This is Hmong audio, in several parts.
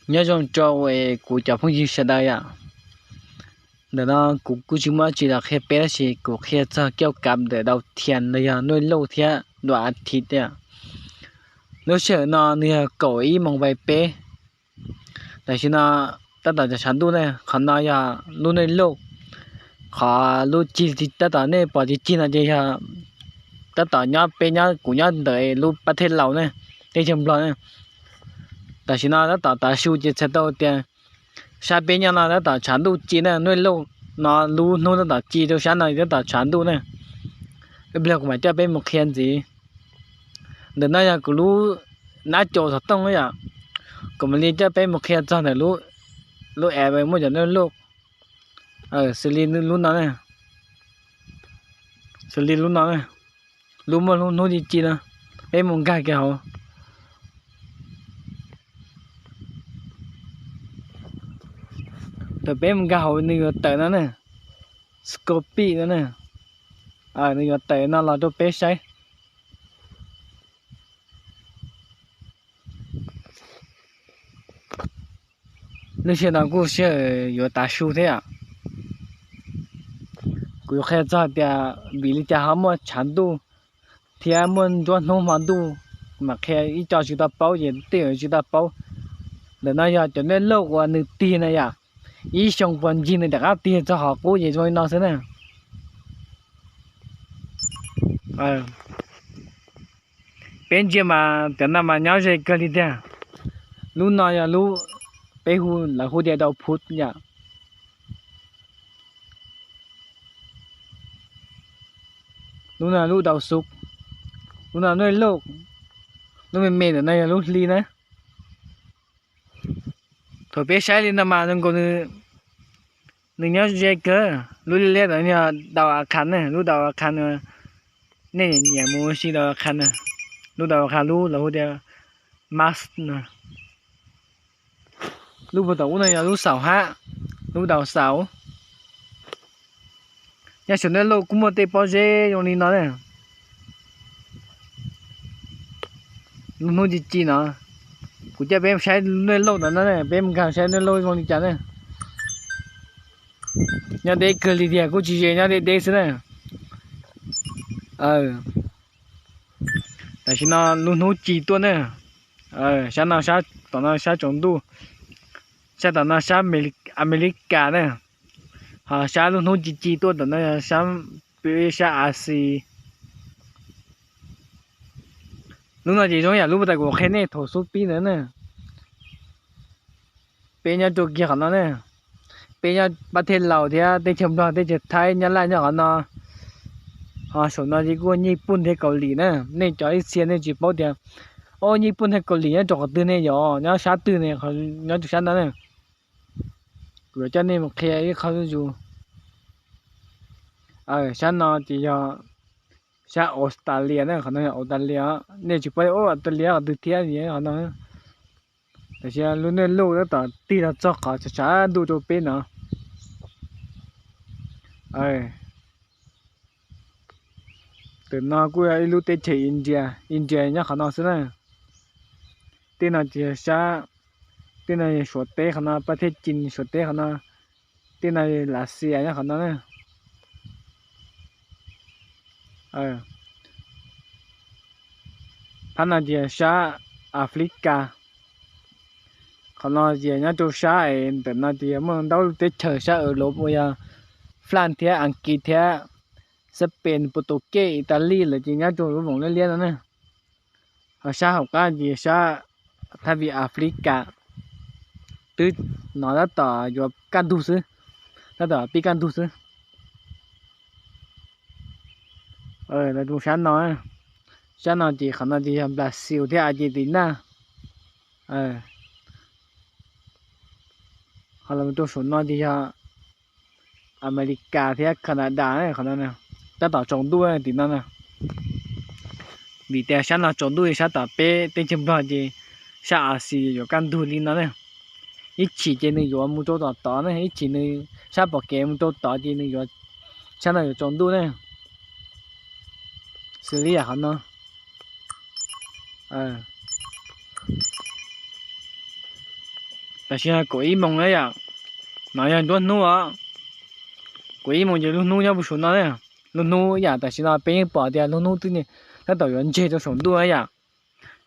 Nyob zoo rau kuv cov phooj ywg sawv daws yom. Ntawm no kuv kuj tsis muaj dab tsi los qhia peb tab sis kuv qhia txog kiauj kav ntawm Dau Thias los yog Nuj Lauj thiab Dua As Thiv yom. Lub sij hawm no nws yog kaum ib moos pais peb. Tam sim no tab tom tshav ntuj ne, qhov no yog lub Nuj Lauj, qhov lub cig tab tom nej pom cig cig no ces yog tab tom nyob peb nyob kuv nyob ntawm lub Pab Thej Laus ne, teb chaws Nplog ne. Tam sim no tab tom tav su ces txhais tau tias sab peb nyob no tab tom tshav ntuj ci na, Nuj Lauj no lub hnub tab tom ci rau sab no tab tom tshav ntuj na. Ib pliag kuv mam coj peb mus qhia ntxiv. Ntawm no yog kuv lub nab caus xov tooj yom, kuv mam li coj peb mus qhia txog ntawm lub app muaj cov Nuj Lauj, xws li lub no, xws li lub no, lub muaj lub hnub ci ci no, peb mus nkag kiag hauv. Thaum peb mus nkag hauv nws yuav tawm no ne, Scorpio no ne, nws yuav tawm no los rau peb saib. Lub sij hawm no kuj sij hawm yuav tav su thiab yom. Kuv yuav qhia txog tias vim li cas ho muaj tshav ntuj thiab muaj ntsuab hnub hmo ntuj, mam qhia ib co tsis tau paub ces tej zaum tsis tau paub. Ntawm no yog cov Nuj Lauj uas nws tig na yom, ib xyoo puas ncig nws rov qab tig txog qhov qub ces zoo li no xwb na. Peb ntsia mas cov no mas nyob ze kawg li tiag. Lub no yog lub peb hu, lawv hu tias Dau Phuv yom. Lub no lub Dau Xub, lub no Nuj Lauj, lub me me ntawm no yog lub Hli na. Thaum peb saib li no mas zoo nkaus nws nyob ze kawg. Lub liab liab ntawd yog Dau As Khas ne, lub Dau As Khas no nej nyiam mus ua si Dau As Khas na. Lub Dau As Khas lub lawv hu tias Mas no. Lub puag tom ub no yog lub Xaus Hab, lub Dau Xaus. Nyob saum Nuj Lauj kuj muaj tej pob zeb zoo li no ne. Lub hnub ci ci no, kuv coj peb saib Nuj Lauj ntawd no ne, peb mus nkag saib Nuj Lauj zoo li cas ne. Nyob deb kawg li tiag, kuj tsis ze, nyob deb deb xwb na. Tam sim no lub hnub ci tuaj na. Sab no sab tom no sab tsaus ntuj, sab tom no sab Amelikas na. Ho sab lub hnub ci ci tuaj tom no sab, peb sab As Xis. Lub no ces zoo yam lub puag ta kuv qhia nej thaum xub pib ntawd na. Peb nyob rau kiag qhov no ne. Peb nyob Pab Thej Laus thiab teb chaws Nplog, teb chaws Thaib, Nyab Laj nyob qhov no. Ho saum no ces kuj Nyij Pooj thiab Kaus Lim na. Nej cov ib txhia nej tsis paub tias, o, Nyij Pooj thiab Kaus Lim nyob rau qhov twg ne, yog nyob sab twg ne, nyob rau sab no ne. Kuv yuav coj nej mus qhia ib qho zuj zus. Sab no ces yog sab Australia na, qhov no yog Australia. Nej tsis paub Australia qhov twg thiab, qhov no. Tam sim lub Nuj Lauj tab tom tig los txog qhov tshav ntuj rau peb no. Tam no kuj yog ib lub teb chaws India, India nyob qhov no xwb na. Tej no ces sab, tej no Suav teb qhov no, Pab Thej Cin Suav teb qhov no, tej no Lav Xias nyob qhov no na. Phab no ces sab Africa. Qhov no ces nyob rau sab es ntawm no ces muaj ntau lub teb chaws sab Europe uas yog Flas thiab Askiv thiab Spain, Portuguese, Italy lawv ces nyob rau lub voos liab liab no na. Ho sab hauv qab ces sab thaj vim Africa, twb no tab tom yuav kaj ntug xwb, tab tom pib kaj ntug xwb. Los rau sab no, sab no ces qhov no ces yog Brazil thiab Argentina. Ho los rau saum no ces yog America thiab Canada, qhov no tab tom tsaus ntuj tim no na. Vim tias sab no tsaus ntuj, sab tom peb teb chaws Nplog ces sab As Xis yuav kaj ntug li no na. Ib chim ces nws yuav mus rau tom tod ne, ib chim nws sab pom kev mus rau tod ces nws yuav, sab no yuav tsaus ntuj ne. Xws li yam qhov no, eh, Tam sim no kaum ib moos na yom, no yog nruab hnub os. Kaum ib moos ces lub hnub nyob puag saum no na. Lub hnub yam tam sim no peb yeej pom tias lub hnub twb tab tom yuav ntseg rau saum ntuj na yom.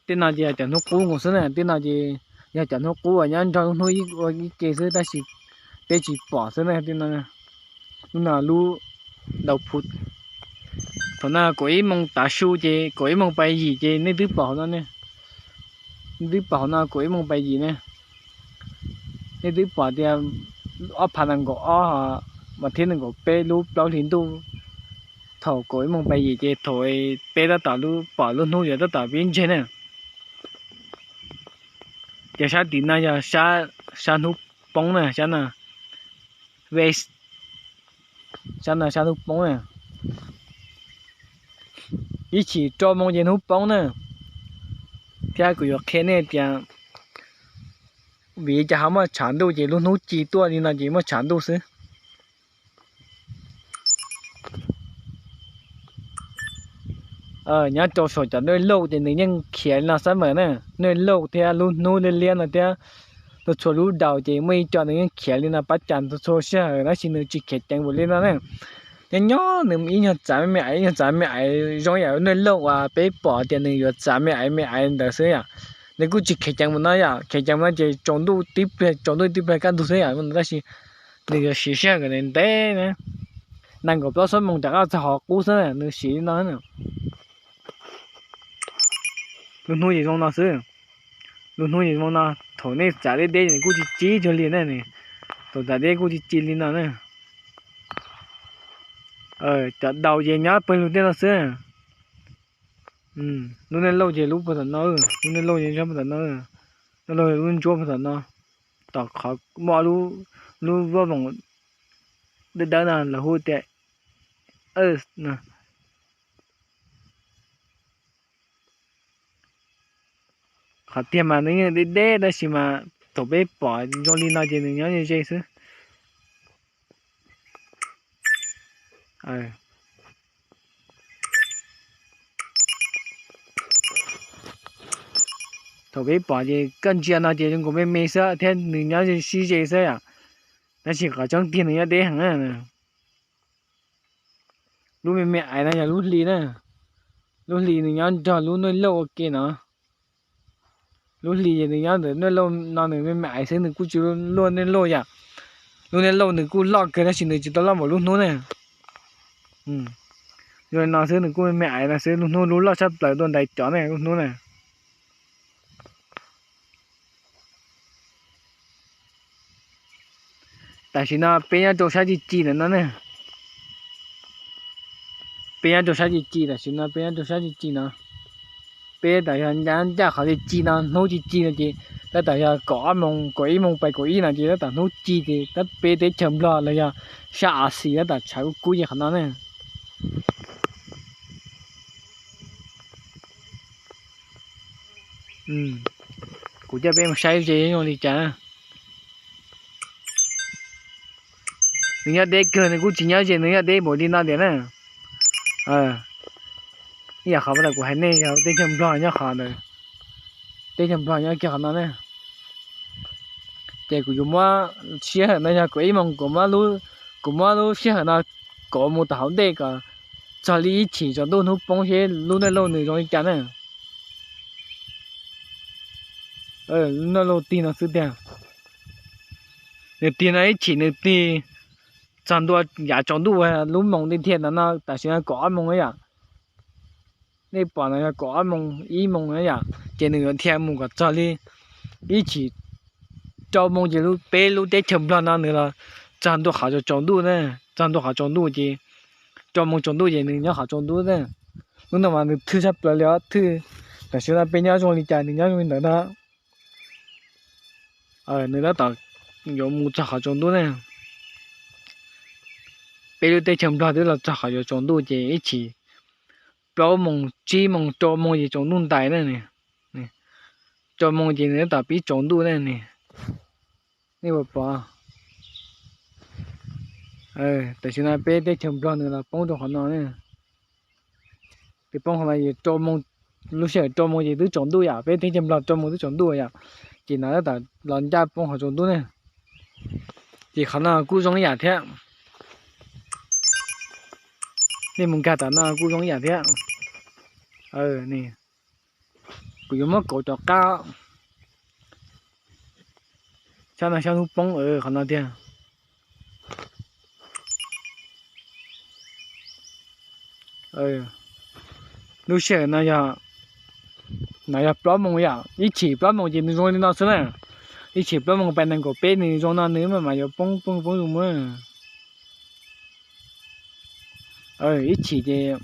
Tej no ces yog cov hnub qub nkaus xwb na, tej no ces yog cov hnub qub uas nyob nrog lub hnub ib ua ib ke xwb tab sis peb tsis pom xwb na. Tej no, lub no lub dau phu. Thaum no kaum ib moos tav su ces kaum ib moos pais yim ces nej twb pom hauv no ne. Nej twb pom hauv no kaum ib moos pais yim ne. Nej twb pom tias ob phav nees nkaum ob mas thiab nees nkaum peb lub plaub hlis ntuj, thaum kaum ib moos pais yim ces thaum peb tab tom pom lub hnub yuav tab tom pib ntseg na. Ces sab tim no yog sab hnub poob na, sab no, west, sab no sab hnub poob na. Ib chim rau moos ces hnub poob na. Thiab kuv yuav qhia nej tias vim cas ho muaj tshav ntuj ces lub hnub ci tuaj li no ces muaj tshav ntuj xwb. Nyob rau saum cov naj lauj ces nws yeej khiav li no xab mawm na. Naj lauj thiab lub hnub liab liab no thiab txhua txhua lub daus ces muaj ib co nws yeej khiav li no pab cas txhua txhua sij hawm tab sis nws tsis khiav ceev npaum li no na. Nyob nyob nws ib nyuag txav me me aiv, ib nyuag txav me me aiv zoo yam naj lauj uas peb pom tias nws yuav txav me aiv me aiv ntawd xwb yom. Nws kuj tsis khiav ceev npaum no yom, khiav ceev npaum no ces tsaus ntuj tib pliag, tsaus ntuj tib pliag kaj ntug xwb yom, tab sis nws yuav siv sij hawm kom ntev ntev na. Nees nkaum plaub xuab moos rov qab txog qhov qub xwb na, nws siv li no na. Lub hnub ces zoo no xwb. Lub hnub ces zoo no, thaum nej txav deb deb nws kuj ci ci cuag li na, thaum txav deb kuj ci ci li no na. Cov daus ces nyob pawg lug tej no xwb. Lub naj lauj ces lub puag tom no, lub naj lauj ces nyob puag tom no, naj lauj lub ntsuab puag tom no, tom qhov muaj lub voj voom dawb dawb no lawv hu tias no. Qhov tiag mas nws yeej deb deb tab sis mas thaum peb pom zoo li no ces nws nyob ze ze xwb. Thaum peb pom ces koj ntsia no ces zoo nkaus me me xwb thiab nws nyob sib ze xwb yom. Tab sis qhov tseeb tiag nws nyob deb heev na. Lub me me aiv no yog lub hli na. Lub hli nws nyob nrog lub naj lauj ua ke no. Lub hli ces nws nyob ntawm naj lauj no nws me me aiv xwb, nws kuj tsis luaj naj lauj yom. Lub naj lauj nws kuj loj kawg tab sis nws tsis tau loj npaum lub hnub na. Zoo li no xwb nws kuj me me aiv no xwb, lub hnub lub loj tshaj plaws dua ntais cov ne lub hnub na. Tam sim no peb nyob rau sab ci ci ntawm no ne. Peb nyob rau sab ci ci, tam sim no peb nyob rau sab ci ci no. Peb tab tom yog ncaj ncaj qhov ci ci no, hnub ci ci no ces tab tom yog kaum ob moos, kaum ib moos pais kaum ib no ces tab tom hnub ci ces tab peb teb chaws Nplog los yog sab Axiv tab tom tshav kub kub ces qhov no ne. Kuv coj peb mus saib ze zoo li cas. Nws nyob deb kawg, nws kuj tsis nyob ze, nws nyob deb npaum li no tiag na. Ib yam qhov uas kuv hais nej yog teb chaws Nplog nyob qhov ntawd, teb chaws Nplog nyob kiag qhov no ne. Ces kuv yuav muab sij hawm no yog kaum ib moos, kuv muab lub, kuv muab lub sij hawm no kov mus tom hauv ntej kom txog li ib chim tsaus ntuj hnub poob seb lub naj lauj nws zoo li cas na. Lub naj lauj tig no xwb tiag. Nws tig no ib chim nws tig txog ntua yav tsaus ntuj, lub moos tiag tiag ntawm no tam sim no kaum ob moos yom. Nej pom no yog kaum ob moos ib moos na yom, ces nws yuav dhia mus kom txog li ib chim rau moos ces peb lub teb chaws Nplog no nws los txog ntua qhov tsaus ntuj na, txog ntua qhov tsaus ntuj ces rau moos tsaus ntuj ces nws nyob qhov tsaus ntuj na. Lub no mas nws thwj tshaj plaws li os, thwj. Tam sim no peb nyob zoo li cas nws nyob zoo li ntawd na. Nws tab tom yuav mus txog qhov tsaus ntuj na. Peb lub teb chaws Nplog twb los txog qhov yuav tsaus ntuj ces ib chim plaub moos tsib moos rau moos ces tsaus ntuj ntais na. Rau moos ces nws tab tom pib tsaus ntuj na ne. Nej puas pom? Tam sim no peb teb chaws Nplog nws los poob rau qhov no na. Twb poob qhov no es rau moos, lub sij hawm rau moos ces twb tsaus ntuj yom, peb teb chaws Nplog rau moos twb tsaus ntuj yom. Ces no tab tom los ncaj poob qhov tsaus ntuj ne. Ces qhov no kuj zoo ib yam thiab. Nej mus nkag tom no kuj zoo ib yam thiab. Kuv yuav muab kauv rov qab. Xyov no xyov hnub poob qhov no tiag. Lub sij hawm no yog, no yog plaub moos yom, ib chim plaub moos ces nws zoo li no xwb na. Ib chim plaub moos pais nees nkaum peb nws zoo no nws maj mam yuav poob poob poob zoo mus. Ib chim ces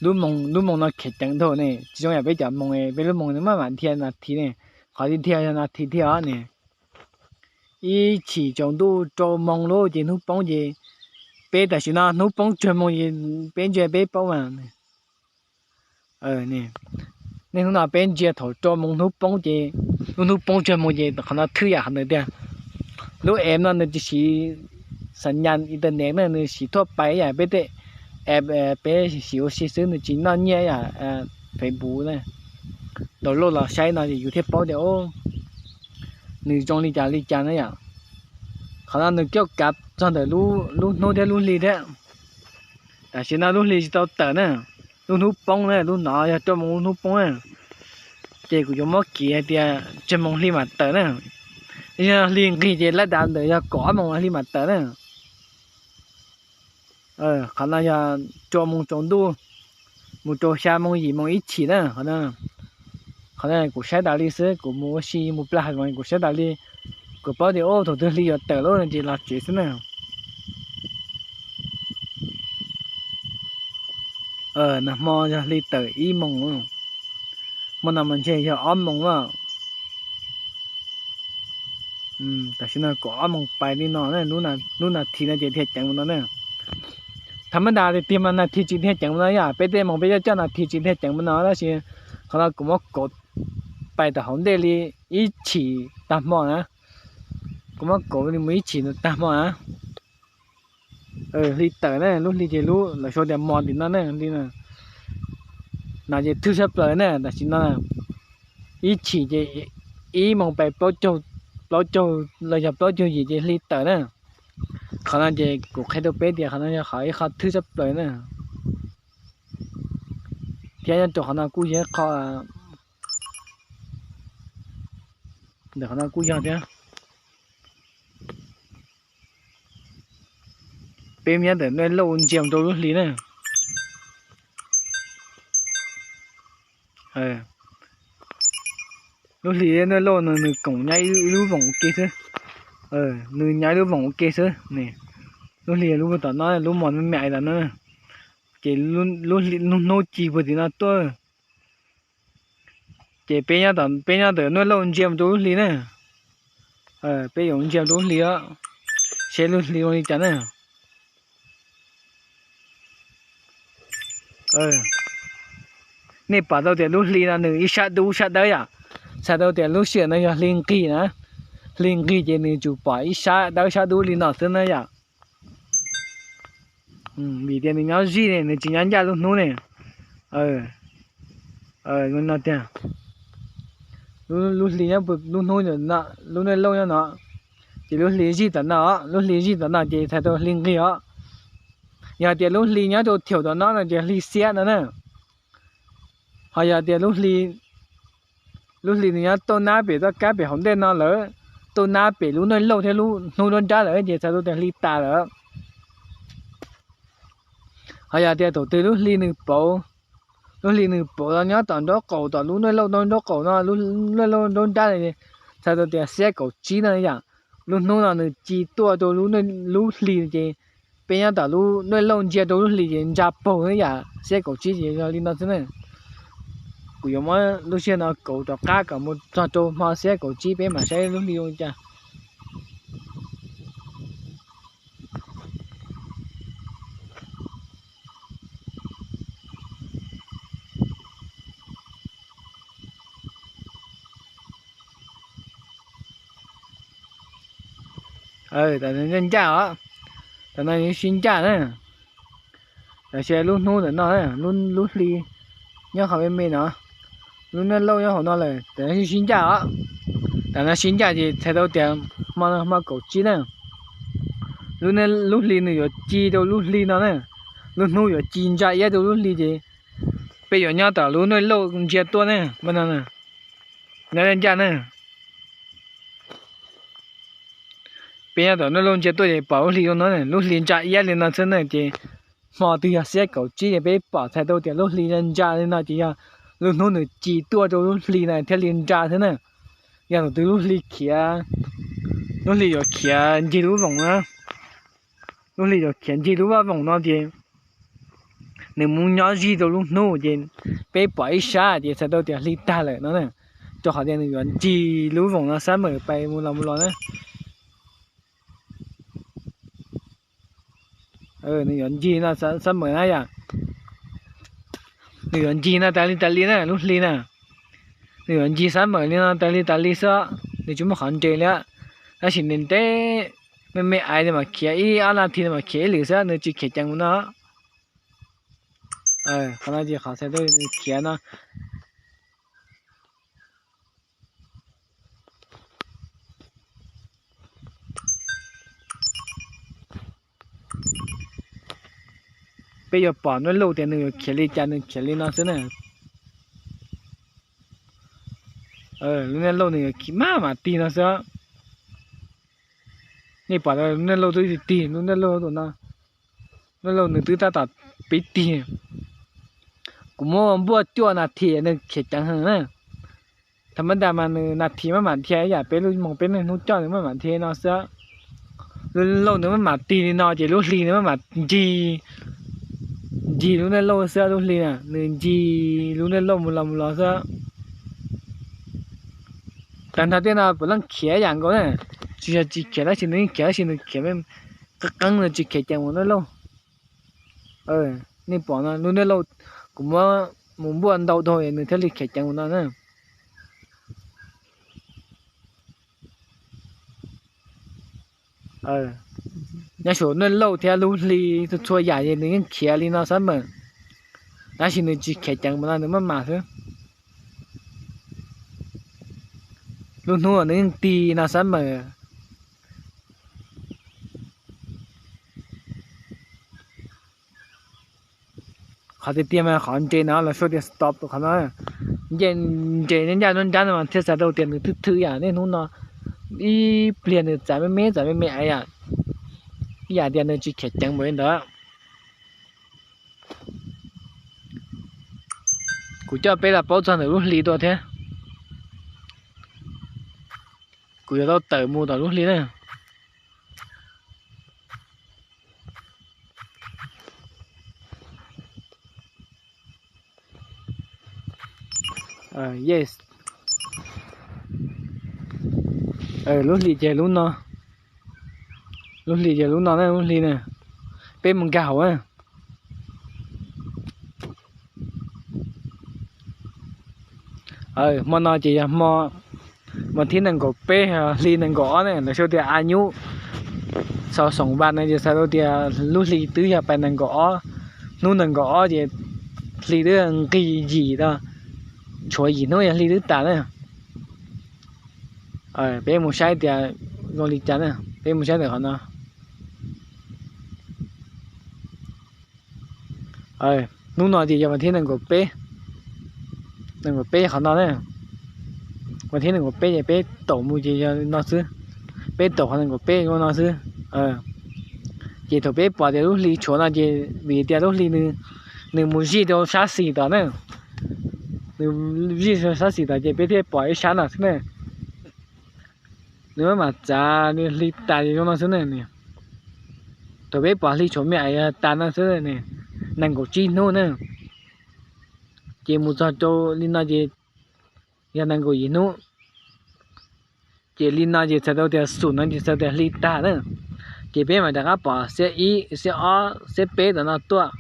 lub moos, lub moos no khev ceev dhau ne, tsis zoo yam peb cov moos, peb lub moos nws maj mam dhia nas this ne, qhov dhia yog nas this thiab os ne. Ib chim tsaus ntuj rau moos lub ces hnub poob ces, peb tam sim no hnub poob tsawg moos ces peb ntsia peb paub mas. Nej hnub no peb ntsia thaum rau moos hnub poob ces, lub hnub poob tsawg moos ces qhov no thwb yam qhov ntawd tiag. Lub app no nws tsis siv xam nyas internet na, nws siv thuaj pais yam peb tej app peb siv ua si xwb, nws tsis noj nyiaj yam Facebook na. Download los saib no ces yus thiaj paub tias nws zoo li cas li cas na yom. Qhov no nws coj kav txog ntawm lub hnub thiab lub hli thiab. Tam sim no lub hli tsis tau tawm na, lub hnub poob na, lub no yog rau moos lub hnub poob na. Ces kuv yuav muab kiv hais tias tsawg moos hli mam tawm na. Yog hli nqig ces lab dav ntawm yog kaum ob moos hli mam tawm na. Qhov no yog rau moos tsaus ntuj mus rau xya moos yim moos ib chim na. Qhov no kuv saib tas li xwb, kuv mus ua si mus plas hav zoov kuv saib tas li. Kuv paub tias ub thaum twg hli yuav tawm lub no ces los tsev xwb na. Nag hmo yog hli tawm ib moos, hmo no mas ntshe yog ob moos na. Tam sim no kaum ob moos pais li no, lub nas this no ces dhia ceev mus no na. Thaum mab ntas tiag tiag mas nas this tsis dhia ceev mus no yom, peb tej moos peb coj coj nas this tsis dhia ceev mus no tab sis qhov no kuv muab kauv pais tau hauv ntej li ib chim tag hmo na. Kuv muab kauv li mus ib chim tag hmo na. Hli tawm na, lub hli ces lub lawv sau tias mos tim no na, li no ces thwj sab plaws na. Tam sim no ib chim ces ib moos pais plaub caug los yog plaub caug yim ces hli tawm na. Qhov no ces kuv qhia rau peb tias qhov no yog qhov ib qho thwj sab plaws na. Thiab nyob rau qhov no kuj yog ib qho, ntawm qhov no kuj yog thiab. Peb nyob ntawm nuj lauj ntsia rau lub hli na. Lub hli nuj lauj no nws koom nyob ib lub voom ua ke xwb. Nws nyob ib lub voom ua ke xwb ne. Lub hli lub tom no, lub mos me me tom no. Ces lub hnub ci puag tim no tuaj. Ces peb nyob ntawm nuj lauj ntsia mus rau lub hli na. Peb yuav ntsia rau lub hli os, seb lub hli zoo li cas na. Nej pom tau tias lub hli no nws ib sab dub sab dawb yom, txhais tau tias lub sij hawm no yog hli nqig na. Hli nqig ces nws tsuas pom ib sab dawb sab dub li no xwb na yom. Vim tias nws nyob zij ne, nws tsis nyob ncaj lub hnub ne. No tiag, lub hli nyob lub hnub, lub nuj lauj nyob no, ces lub hli zij tom no, lub hli zij tom no ces txhais tau hli nqig os. Yog tias lub hli nyob rau thiaum tom no no ces hli xiab no na. Ho yog tias lub hli nws nyob tauj nab pem toj kab pem hauv ntej no lawm, tauj nab pem lub nuj lauj thiab lub hnub nruab nrab lawm ces txhais tau tias hli tas lawm. Ho yog tias thaum twg lub hli nws pauv, lub hli nws pauv los nyob tom nraub qaum, tom lub nuj lauj nraub qaum no, lub nuj lauj nruab nrab, txhais tau tias xiab kaum tsib no yom. Lub hnub no nws ci tuaj rau lub hli ces peb nyob tom lub nuj lauj ntsia rau lub hli ces ntsa paug yam xiab kaum tsib ces yog li no xwb na. Kuv yuav muab lub sij hawm no kauv rov qab kom mus txog rau hmo xiab kaum tsib peb mam saib lub hli zoo li cas. Tam ncaj ncaj os, tam no sib ncaj na. Tam sis lub hnub ntawm no, lub hli nyob qhov me me no, lub nuj lauj nyob hauv no lawm, tam no sib ncaj os. Tam no sib ncaj ces txhais tau tias hmo no hmo kaum tsib na, lub hli nws yuav ci rau lub hli no na, lub hnub yuav ci ntsa iab rau lub hli ces peb yuav nyob tom lub nuj lauj ntsia tuaj na, no ncaj na. Peb nyob tom nuj lauj ntsia tuaj ces pom lub hli zoo no, lub hli ntsa iab li no xwb na ces hmo twg yog xiab kaum tsib ces peb pom txhais tau tias lub hli ntsa li no ces yog lub hnub nws ci tuaj rau lub hli na thiaj li ntsa xwb na. Yog thaum twg lub hli khiav, lub hli yuav khiav ncig lub voos na, lub hli yuav khiav ncig lub vaj voos no ces nws mus nyob zig rau lub hnub ces peb pom ib sab ces txhais tau tias hli tag lawm no na, rau qhov tias nws yuav ncig lub voos no sab mem pais mus los mus los na. Nws yuav ncig no sab mem na yom, nws yuav ncig no tas li tas li na lub hli na, nws yuav ncig sab mem li no tas li tas li xwb, nws tsis muaj qhov nres li. Tab sis nws ntev, me me ais nws mam khiav ib ob nas this nws mam khiav ib lwm xwb, nws tsis khiav ceev mus no. Qhov no ces qhov txhais tau nws khiav no. Peb yuav pom nuj lauj tias nws yuav khiav li cas nws khiav li no xwb na. Lub nuj lauj nws yuav khiav maj mam tig no xwb. Nej pom lub nuj lauj twb tig, lub nuj lauj tus no, nuj lauj nws twb tab tom pib tig. Kuv muab npuaj cuaj nas this nws khiav ceev heev na. Thaum mab ntas mas nws nas this maj mam dhia ib yam peb lub moos peb niaj hnub coj nws maj mam dhia no xwb. Lub nuj lauj nws maj mam tig li no ces lub hli nws maj mam ncig, ncig lub nuj lauj xwb, lub hli na nws ncig lub nuj lauj mus los mus los xwb. Tag nrho tej no puav leej khiav ib yam nkaus na, tsis yog tsis khiav tab sis nws yeej khiav tab sis nws khiav qeeb qeeb nws tsis khiav ceev mus nuj lauj. Nej pom no lub nuj lauj, kuv muab mus npuaj ntau dhau nws thiaj li khiav ceev mus no na. Nyob saum nuj lauj thiab lub hli txhua txhua yam es nws yeej khiav li no xwb mas, tab sis nws tsis khiav ceev mus no nws maj mam xwb. Lub hnub nws yeej tig no xwb mas. Qhov tiag tiag mas qhov nres no lawv sau tias stop qhov no, nce nres ncaj nruab nrab no mas thiaj txhais tau tias nws thwj thwj yam niaj hnub no, ib pliag nws txav me me txav me me ib yam, ib yam tias nws tsis khiav ceev npaum li ntawd. Kuv coj peb los paub txog ntawm lub hli dua thiab. Kuv yuav tau tawm mus tom lub hli na. Yes. Lub hli ces lub no, lub hli ces lub no na, lub hli na. Peb mus nkag hauv na. Hmo no ces yog hmo, hmo thib nees nkaum peb hli nees nkaum ob ne, lawv sau tias a nyub xaus xoom vas no ces txhais tau tias lub hli twb yog pais nees nkaum ob, hnub nees nkaum ob ces hli twb nqis yim no, tshuav yim hnub yog hli twb tas na. Peb mus saib tias zoo li cas na, peb mus saib ntawm qhov no. Hnub no ces yog vas thib nees nkaum peb, nees nkaum peb qhov no na, vas thib nees nkaum peb ces peb taum mus ces yog no xwb, peb taum qhov nees nkaum peb ua no xwb. Ces thaum peb pom tias lub hli tshuav no ces vim tias lub hli nws mus zij rau sab xis tom na, nws zij rau sab xis tom ces peb thiaj pom ib sab no xwb na. Nws maj mam txav nws hli tas zoo no xwb na. Thaum peb pom hli tshuav me ais tas no xwb, nees nkaum tsib hnub na, ces mus txog rau li no ces yog nees nkaum yim hnub. Ces li no ces txhais tau tias xum no ces txhais tias hli tag na. Ces peb mam rov qab pom xiab ib, xiab ob, xiab peb tom no tuaj.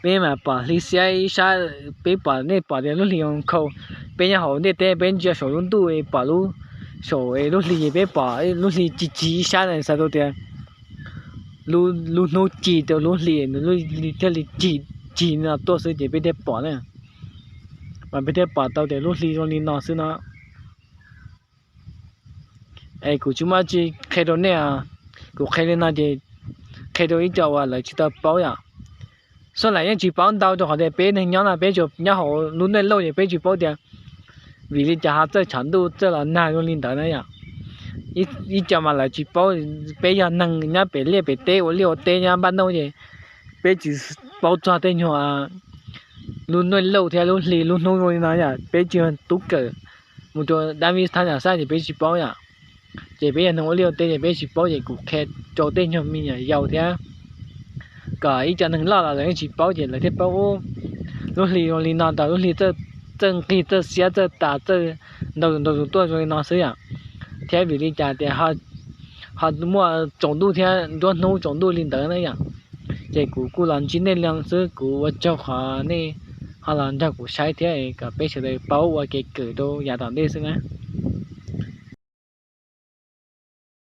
Peb mam pom hli xiab ib sab, peb pom, nej pom tias lub hli nkhaus, peb nyob hauv ntiaj teb peb ntsia saum lub ntuj pom lub, saum lub hli ces peb pom lub hli ci ci ib sab na, txhais tau tias lub hnub ci rau lub hli, nws thiaj li ci, ci no tuaj xwb ces peb thiaj pom na. Mas peb thiaj pom tau tias lub hli zoo li no xwb no. Es kuv tsis muaj tsi qhia rau nej, kuv qhia li no ces qhia rau ib co uas lawv tsis tau paub yom. Xoj laim yeej tsis paub ntau rau qhov tias peb neeg nyob no peb tsuas nyob hauv lub neej lauj ces peb tsis paub tias vim li cas ho txawj tshav ntuj txawj los nag zoo li ntawd na yom. Ib co mas lawv tsis paub, peb yog neeg nyob pem liaj pem teb ua liaj ua teb nyob npaj nauj ces peb tsis paub txog tej nyuag lub neej lauj thiab lub hli lub hnub zoo li no yom, peb tsis yog tub kawm mus rau dab vib thab nyam xab ces peb tsis paub yom. Ces peb yog neeg ua liaj ua teb ces peb tsis paub ces kuv qhia rau tej nyuag me nyuam yaus thiab kom ib co neeg loj los lawv yeej tsis paub ces lawv thiaj paub ub, lub hli zoo li no ntag, lub hli txawj nqig txawj xiab txawj tas txawj ntau ntau tus tuaj zoo li no xwb yom. Thiab vim li cas tias ho muaj tsaus ntuj thiab nruab hnub tsaus ntuj li ntawd na yom. Ces kuv kuj los ntsib nej li no xwb, kuv ua tsaug qhov nej ho los nrog kuv saib thiab kom peb sawv daws paub ua kev kawm rau yav tom ntej xwb na.